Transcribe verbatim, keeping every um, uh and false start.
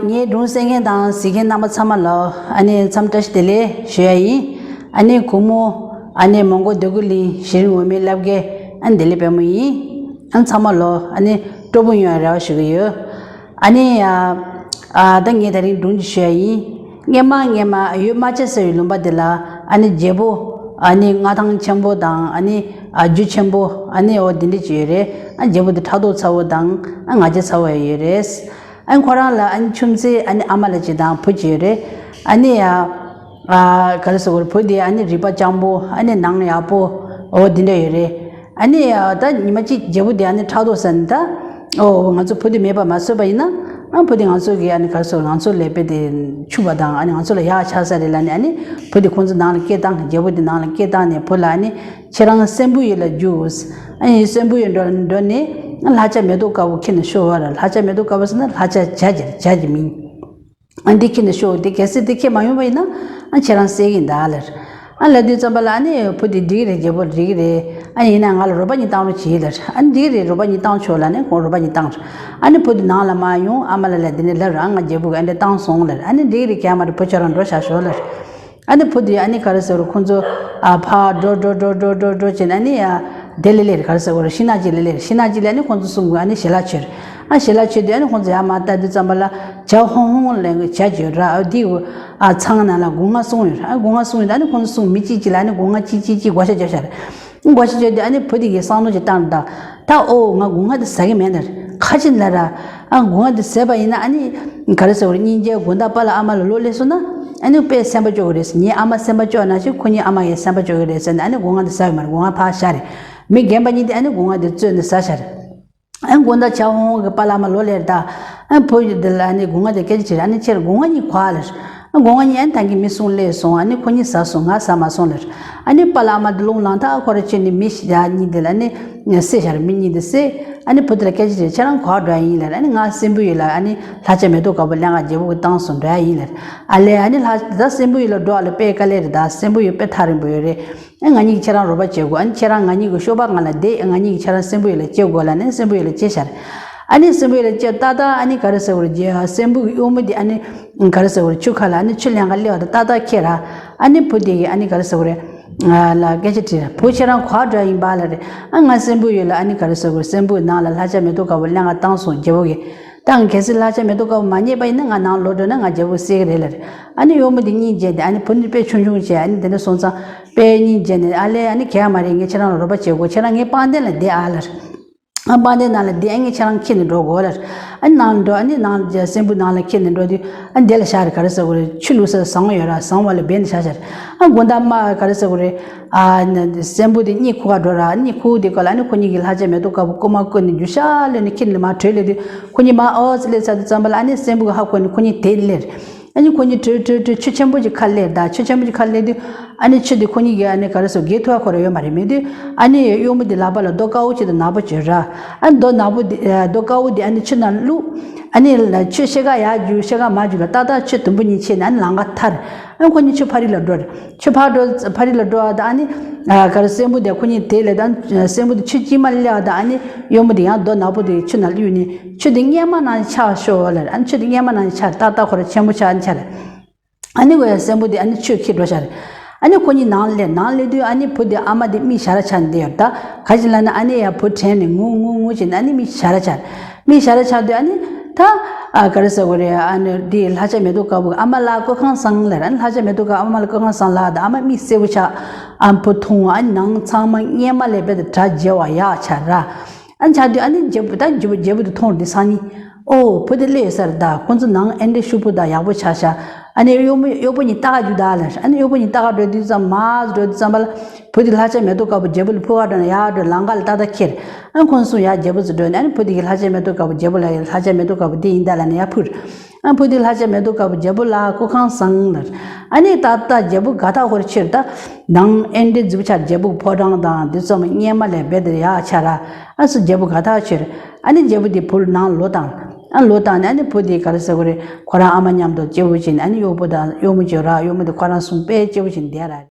ངའི་སྒྲུང་གསན་མཁན་དང་གཟིགས་མཁན་རྣམ་པ་ཚང་མ་ལ་ཨ་ནི་འཚམས་བཀྲ་ཤིས་བདེ་ལེགས་ཞུ་ཡ་ཡིན། ཨ་ནི་གུང་མོ་ཨ་ནི་མོན་གྷོ་འདོད་རྒུ་གླིང་གཞི་རིམ་འོག་མའི་སློབ་དགེ་ཨ་ནི་བདེ་ལེགས་དཔལ་མོ་ཡིན། ཨ་ནི་ཚང་མ་ལ་ཨ་ནི་སྤྲོ་པོ་ཡོང་བའི་རེ་བ་ཞུ་གི་ཡོད། ཨ་ནི་ཨ་ཨ་ད་ངས་དེ་རིང་སྒྲུང་ཅིག་ཞུ་ཡ་ཡིན། སྔས་མ་སྔས་མ་ཡུལ་རྨ་བྱ་ཟེར་བའི་ལུང་པ་དེ་ལ་ཨ་ནི་རྒྱལ་པོ་ཨ་ནི་མངའ་ཐང་ཆེན་པོ་དང་ཨ་ནི་ཨ་རྒྱུ་ཆེན་པོ་ཨ་ནི་འོ་དེ་འདྲ་ཅིག་ཡོད་རེད། ཨ་རྒྱལ་པོ་དེ་ཕྲག་དོག་ཚ་བོ་དང་ཨ་ང་རྒྱལ་ཚ་བོ་ཡོད་རེད། ཨ་ནི་ཁོ་རང་ལ་ཨ་ནི་ཆུང་ཚེ་ཨ་ནི་ཨ་མ་ལགས་ཅིག་དང་བུ་ཅིག་ཡོད་རེད། ཨ་ནི་ཡ་ཨ་ག་རེ་ཟེར་དགོས་རེད། བུ་དེ་ཨ་ནི་རིག་པ་སྤྱང་པོ་ཨ་ནི་ནང་ཡག་པོ་འོ་དེ་འདྲ་ཡོད་རེད། ཨ་ནི་ཡ་ད་ཉི་མ་གཅིག་རྒྱལ་པོ་དེ་ཨ་ནི་ཕྲག་དོག་ཟ་ནས་ད་ཨོ་ང་ཚོ་བུ་དེ་མེད་པ་མ་བཟོས་པ་ཡིན་ན་ཨ་བུ་དེ་ང་ཚོ་གི་ཨ་ནི་ག་རེ་ཟེར་ང་ཚོ་ལས་དཔེ་དེ་ཕྱུག་པ་དང་ཨ་ནི་ང་ཚོ་ལ་ཡག་ཆགས་ས་རེད་ལབ་ནས། ཨ་ནི་བུ་དེ་ཁོང་ཚོ་ནང་ལ་སྐད་བཏང་ནས་རྒྱལ་པོ་དེ་ནང་ལ་སྐད་བཏང་ནས་བུ་ལ་ཨ་ནི་ཁྱེད་རང་སྲིན་པོའི་ཡུལ་ལ་རྒྱུགས། ཨ་ནི་སྲིན་པོའི་ཡུལ་འགྲོ་འགྲོ་ནས་ལྷ་བྱ་མེ་ཏོག་དཀར་པོ་ཁྱེར་ནས་ཤོག་ཨ། ལྷ་བྱ་མེ་ཏོག་དཀར་པོ་ཟེར་ན་ལྷ་བྱ་བྱ་གི་བྱ་གི་མིང་། ཨ་འདི་ཁྱེར་ནས་ཤོག་འདི་གལ་སྲིད་འདི་ཁྱེར་མ་ཡོང་བ་ཡིན་ན་ཨ་ཁྱེད་རང་བསད་ཀྱི་ཡིན་ད་ལབ། ཨ་ལབ་དུས་ཙམ་པ་ལ་ཨ་ནི་བུ་དེ་འགྲིག་གི་རེད། རྒྱལ་པོ་འགྲིག་གི་རེད། ཨ་ཡིན་ན་ང་ལ་རོགས་པ་གཉིས་བཏང་རོགས་གྱིས་ལབ། ཨ་ནི་འགྲིག་གི་རེད། རོགས་པ་གཉིས་བཏང་ཆོག་ལབ་ནས་ཁོང་རོགས་པ་གཉིས་བཏང་། ཨ་ནི་བུ་དེ་ནང་ལ་མར་ཡོང་ཨ་མ་ལགས་ལ་འདི་ནས་ལབ་ར། ང་རྒྱལ་པོ་གིས་ཨ་འདྲ་བཏང་སོང་ལབ། ཨ་ནི་འགྲིག་གི་རེད། ཁྱེད་རང་མར་བུ་ཁྱོད་རང་འགྲོ་བཞག་ཤོག་ལབ། ཨ་ནི་བུ་དེ་ཨ་ནི་ག་རེ་ཟེར་དགོས་རེད། ཁོང་ཚོ་ཨ་ཕར་འགྲོ་འགྲོ་འགྲོ་འགྲོ་འགྲོ་འགྲོ་བྱས་ནས་ཨ་ནི་ཡ་དེ་ལས་ལས་རེད། ག་རེ་ཟེར་དགོས་རེད། ཤིང་ནགས་ཅིག་ལས་ལས་རེད། ཤིང་ནགས་ཅིག་ལས་ཨ་ནི་ཁོང་ཚོ་གསུམ་གྱིས་ཨ་ནི་ཞལ་ལག་མཆོད། ཨ་ཞལ་ལག་མཆོད་དུས་ཨ་ནི་ཁོང་ཚོ་ཡར་མར་ལྟ་དུས་ཙམ་པ་ལ་བྱ་ཧོང་ཧོང་ལབ་མཁན་བྱ་ཅིག་ཡོད་ར། ཨ་དེའི་ཨ་ཚང་ནང་ལ་སྒོ་ང་གསུམ་ཡོད་ར། ཨ་སྒོ་ང་གསུམ་ཡོད་དུས་ཨ་ནི་ཁོང་ཚོ་གསུམ་མི་གཅིག་གཅིག་ལ་ཨ་ནི་སྒོ་ང་གཅིག་གཅིག་གཅིག་བགོ་བཤའ་རྒྱབ་བཞག་རེད། བགོ་བཤའ་རྒྱབ་དུས་ཨ་ནི་བུ་དེ་གིས་བསམ་བློ་ཅིག་བཏང་ད། ད་ཨོ་ང་སྒོ་ང་དེ་ཟ་གི་མེད་ན་ར། ཁ་ཅིག་ལ་ར། ཨ་སྒོ་ང་དེ་ཟས་པ་ཡིན་ན་ཨ་ནི་ག་རེ་ཟེར་དགོས་རེད། སྙིང་རྗེ་དགོང་དག་པཱ་ལགས་ཨ་མ་ལ་གློ་ལས་སོང་ན་ཨ་ནི་དཔེ་སེམས་པ་སྐྱོ་གི་རེད། ངའི་ཨ་མ་སེམས་པ་སྐྱོ་ན་ཞིག་ཁོ་གཉིས་ཨ་མ་ཡི་སེམས་པ་སྐྱོ་གི་རེད་ཟེར་ནས་ཨ་ནི་སྒོ་ང་དེ་ཟ་གི་མ་རེད། སྒོ་ང་ཕར་བཞག་རེད། མི་རྒན་པ་གཉིས་དེ་ཨ་ནི་སྒོ་ང་དེ་བཙོས་ནས་ཟ་བཞག་རེད། ཨ་དགོང་དག་བྱ་ཧོང་ཧོང་གི་པཱ་ལགས་ཨ་མ་ལོག་ལེར་ད། ཨ་བུ་ཡི་འདི་ལ་ཨ་ནི་སྒོ་ང་དེ་སྐད་ཆ་དྲིས། ཨ་ནི་ཁྱེད་སྒོ་ང་གཉིས་ག་པར་ལབ། ཨ་སྒོ་ང་གཉིས་ཨ་ནི་ད་གིན་མི་གསུམ་སླེབས་སོང་། ཨ་ནི་ཁོ་གཉིས་ཟ་སོང་། ང་ཟ་མ་སོང་ལབ། ཨ་ནི་པཱ་ལགས་ཨ་མ་འདི་རླུང་ལངས་ཐག་ཁོ་ར་ཁྱེར་ནས་མི་ཞིག་ཡ་གཉིས་དེ་ལ་ཨ་ནི་བསད་བཞག་རེད། མི་གཉིས་དེ་བསད། ཨ་ནི་བུ་དེ་ལ་སྐད་ཆ་དྲིས། ཁྱེད་རང་ག་པར་འགྲོ་ཡ་ཡིན་ལབ། ཨ་ནི་ང་སྲིན་པོའི་ཡུལ་ལ་ཨ་ནི་ལྷ་བྱ་མེ་ཏོག་དཀར་པོ་ལེན་ག་རྒྱལ་པོ་གིས་བཏང་སོང་འགྲོ་ཡ་ཡིན་ལབ། ཨ་ལས་ཨ་ནི་ལྷ་ད་སྲིན་པོའི་ཡུལ་ལ་འགྲོ་བ་ལ་དཔེ་དཀའ་ལས་རེད། ད་སྲིན་པོའི་ཡུལ་དཔེ་ཐག་རིང་པོ་ཡོད་རེད། ཨ་ང་གཉིས་ཀྱིས་ཁྱེད་རང་རོགས་པ་བྱེད་དགོས། ཨ་ནི་ཁྱེད་རང་ང་གཉིས་ཀྱི་ཤོག་སྦག་སྒང་ལ་བསྡད། ང་གཉིས་ཀྱིས་ཁྱེད་རང་སྲིན་པོའི་ཡུལ་ལ་སྐྱེལ་དགོས་ལབ་ནས་སྲིན་པོའི་ཡུལ་ལ་སྐྱེལ་བཞག་རེད། ཨ་ནི་སྲིན་པོའི་ཡུལ་ལ་སྐྱེལ་ཏག་ཏག་ཨ་ནི་ག་རེ་ཟེར་དགོས་རེད། རྗེ་སྲིན་པོ་གི་གཡོག་མོ་དེ་ཨ་ནི་ག་རེ་ཟེར་དགོས་རེད། ཆུ་ཁ་ལ་ཨ་ནི་ཆུ་ལེན་ག་སླེབས་པ་དང་ཏག་ཏག་ཁྱེར་ར། ཨ་ནི་བུ་དེ་གིས་ཨ་ནི་ག་རེ་ཟེར་དགོས་རེད། ཨ་ལ་སྐད་ཆ་དྲིས་ར། བུ་ཁྱེད་རང་ག་པར་འགྲོ་ཡ་ཡིན་པ་ལབ་རེད། ཨ་ང་སྲིན་པོའི་ཡུལ་ལ་ཨ་ནི་ག་རེ་ཟེར་དགོས་རེད། སྲིན་པོའི་ནང་ལ་ལྷ་བྱ་མེ་ཏོག་དཀར་པོ་ལེན་ག་བཏང་སོང་རྒྱལ་པོ་གིས། ད་ང་གལ་སྲིད་ལྷ་བྱ་མེ་ཏོག་དཀར་པོ་མ་རྙེད་པ་ཡིན་ན་ང་ནང་ལོག་འགྲོ་ན་ང་རྒྱལ་པོ་བསད་ཀྱི་རེད་ལབ་རེད། ཨ་ནི་གཡོག་མོ་དེ་སྙིང་རྗེ་དེ་ཨ་ནི་བུ་ནི་དཔེ་ཆུང་ཆུང་བྱས་ཨ་ནི་དེ་འདྲ་སོང་ཙང་དཔེ་སྙིང་རྗེ་ནས་ཨ་ལས་ཨ་ནི་ག་ཡ་མ་རེད། ངས་ཁྱེད་རང་ལ་རོགས་པ་བྱེད་དགོས། ཁྱེད་རང་ངའི་པང་གདན་ལ་བསྡད་ཨ་ལབ་རེད། ཨ་པང་གདན་ནང་ལ་བསྡད། ཨ་ངས་ཁྱེད་རང་ཁྱེར་ནས་འགྲོ་དགོས་ལབ་རེད། ཨ་ནི་ནང་ལ་འགྲོ། ཨ་ནི་ནང་སྲིན་པོ་ནང་ལ་ཁྱེར་ནས་འགྲོ་དུས་ཨ་ནི་དེ་ལ་བཞག་རེད། ག་རེ་ཟེར་དགོས་རེད། ཆུ་བླུགས་ས་ཟངས་ཡོད་ར། ཟངས་བ་ལ་སྦས་ནས་བཞག་བཞག་རེད། ཨ་དགོང་དག་མ་ག་རེ་ཟེར་དགོས་རེད། ཨ་ནི་སྲིན་པོ་དེ་གཉིད་ཁུག་ག་འགྲོ་ར། གཉིད་ཁུག་དེ་སྐབས་ལ་ཨ་ནི་ཁོ་གཉིས་ཀྱིས་ལྷ་བྱ་མེ་ཏོག་དཀར་པོ་རྐུན་མ་རྐུ་ནས་རྒྱུག་ཤར་ལོས་ནས་ཁྱེར་ནས་མར་བྲོས་སླེབས་དུས་ཁོ་གཉིས་མར་ཨོ་ཙི་སླེབས་ཚར་དུས་ཙམ་པ་ལ་ཨ་ནི་སྲིན་པོ་གིས་ཧ་གོ་ནས་ཁོ་གཉིས་དེད་སླེབས་རེད། ཨ་ནི་ཁོ་གཉིས་བྲོས་བྲོས་བྲོས་ཆུ་ཆེན་པོ་ཅིག་ཁ་སླེབས་ད། ཆུ་ཆེན་པོ་ཅིག་ཁ་སླེབས་དུས་ཨ་ནི་ཆུ་དེ་ཁོ་གཉིས་ཀྱིས་ཨ་ནི་ག་རེ་ཟེར་དགོས་རེད། ཁོ་ར་ཡོད་མ་རེད། མེད་དུས་ཨ་ནི་གཡོག་མོ་དེ་ལག་པ་ལ་རྡོ་དཀར་པོ་ཅིག་དང་ནག་པོ་ཅིག་ཡོད་ར། ཨ་ནི་རྡོ་ནག་པོ་དེ་ཨ་རྡོ་དཀར་པོ་དེ་ཨ་ནི་ཆུ་ནང་བླུགས། ཨ་ནི་ལ་ཆུ་ཤེལ་ཁ་ཡར་རྒྱུག་ཤེལ་ཁ་མར་རྒྱུག་ལ་ཏག་ཏག་ཆུ་དུམ་བུ་གཉིས་ཕྱེ་ནས་ཨ་ནི་ལམ་ཁ་ཐར། ཨ་ནི་ཁོ་གཉིས་ཆུ་ཕ་རི་ལ་འགྲོ་རེད། ཆུ་ཕར་འགྲོ་ཕ་རི་ལ་འགྲོ་བ་དང་ཨ་ནི་ཨ་ག་རེ་སྲིན་པོ་དེ་ཁོ་གཉིས་དེད་སླེབས་དང་སྲིན་པོ་དེ་ཆུ་དཀྱིལ་མ་སླེབས་པ་དང་ཨ་ནི་གཡོག་མོ་དེ་ཡང་རྡོ་ནག་པོ་དེ་ཆུ་ནང་བླུགས་ནས་ཆུ་དེ་སྔས་མ་ནང་བཞིན་ཆགས་ཤོག་ལབ་རེད། ཨ་ནི་ཆུ་དེ་སྔས་མ་ནང་བཞིན་ཆགས་རེད། ཏག་ཏག་ཁོ་ར་ཆེན་པོ་ཆགས་ཨ་ནི་ཆགས་རེད། ཨ་ནི་འོ་ཡ་སྲིན་པོ་དེ་ཨ་ནི་ཆུ་འཁྱེར་འགྲོ་ཤག་རེད། ཨ་ནི་ཁོ་གཉིས་ནང་སླེབས། ནང་སླེབས་དུས་ཨ་ནི་བུ་དེ་ཨ་མ་དེ་མིག་ཞར་ཆགས་ནས་བསྡད་ཡོད་རེད། ད་ག་ཅི་ལབ་ན་ཨ་ནི་ཡ་བུ་དྲན་ནས་ངུ་ངུ་ངུ་བྱས་ནས་ཨ་ནི་མིག་ཞར་ཆགས་རེད། མིག་ཞར་ཆགས་དུས་ཨ་ནི་ད་ཨ་ག་རེ་ཟེར་དགོས་རེད། ཨ་ནི་དེ་ལྷ་བྱ་མེ་ཏོག་དཀར་པོ་ཨ་མ་ལགས་སྐུ་ཁམས་བཟང་ལབ་ར། ཨ་ནི་ལྷ་བྱ་མེ་ཏོག་དཀར་ཨ་མ་ལགས་སྐུ་ཁམས་བཟང་ལབ་ད་ཨ་མ་མིག་སེར་པོ་ཆགས། ཨ་བུ་མཐོང་ཨ་ནི་ནང་ཚང་མ་སྔས་མ་ལས་རྦད་དེ་གྲ་རྒྱས་པ་ཡག་ཆགས་ར། ཨ་ནི་ཆགས་དུས་ཨ་ནི་རྒྱལ་པོ་ད་རྒྱལ་པོ་རྒྱལ་པོ་དེ་མཐོང་དུས་སང་ཉིན། ཨོ་བུ་དེ་སླེབས་ས་རེད་ད། ཁོང་ཚོ་ནང་ཨེ་འདྲ་ཕྱུག་པོ་དང་ཡག་པོ་ཆགས་ཤག་ཨ་ནི་གཡོག་མོ་གཡོག་པོ་གཉིས་ལྟ་ག་རྒྱུགས་ད་ལབ། ཨ་ནི་གཡོག་པོ་གཉིས་ལྟ་ག་འགྲོ་དུས་ཙམ་མར་འགྲོ་དུས་ཙམ་པ་ལ་བུ་དེ་ལྷ་བྱ་མེ་ཏོག་དཀར་པོ་རྒྱལ་པོ་ལ་ཕུལ་ག་འགྲོ་ན་ཡར་འགྲོ་ལམ་ཁ་ལ་ཏག་ཏག་ཁྱེར། ཨ་ཁོང་གསུམ་ཡར་རྒྱལ་པོ་ཚོ་འགྲོ་ནས་ཨ་ནི་བུ་དེ་གིས་ལྷ་བྱ་མེ་ཏོག་དཀར་པོ་རྒྱལ་པོ་ལ་ལྷ་བྱ་མེ་ཏོག་དཀར་པོ་འདི་ཡིན་ད་ལབ་ནས་ཡར་ཕུལ། ཨ་བུ་དེ་ལྷ་བྱ་མེ་ཏོག་དཀར་པོ་རྒྱལ་པོ་ལགས་སྐུ་ཁམས་བཟང་ལབ། ཨ་ནི་ད་ལྟ་རྒྱལ་པོ་དགའ་ཐག་ཁོ་ར་ཕྱིར་ད་ནང་ཨེ་འདྲའི་རྫིག་པོ་ཆགས། རྒྱལ་པོ་གི་ཕོ་བྲང་དང་འདི་ཚོ་སྔས་མ་ལས་རྦད་དེ་ཡག་ཆགས་ར། ཨ་སུ་རྒྱལ་པོ་དགའ་ཐག་ཕྱིར། ཨ་ནི་རྒྱལ་པོ་དེ་བུ་ནང་ལོག་བཏང་། ཨ་ལོག་བཏང་ནས་ཨ་ནི་བུ་དེ་ག་རེ་ཟེར་དགོས་རེད། ཁོ་རང་ཨ་མ་མཉམ་དུ་སྐྱིད་པོ་བྱས་ནས་ཨ་ནི་གཡོག་པོ་དང་གཡོག་མོ་བྱས་ར། གཡོག་མོ་དེ་ཁོ་རང་གསུམ་དཔེ་སྐྱིད་པོ་བྱས་ནས་བསྡད་ར།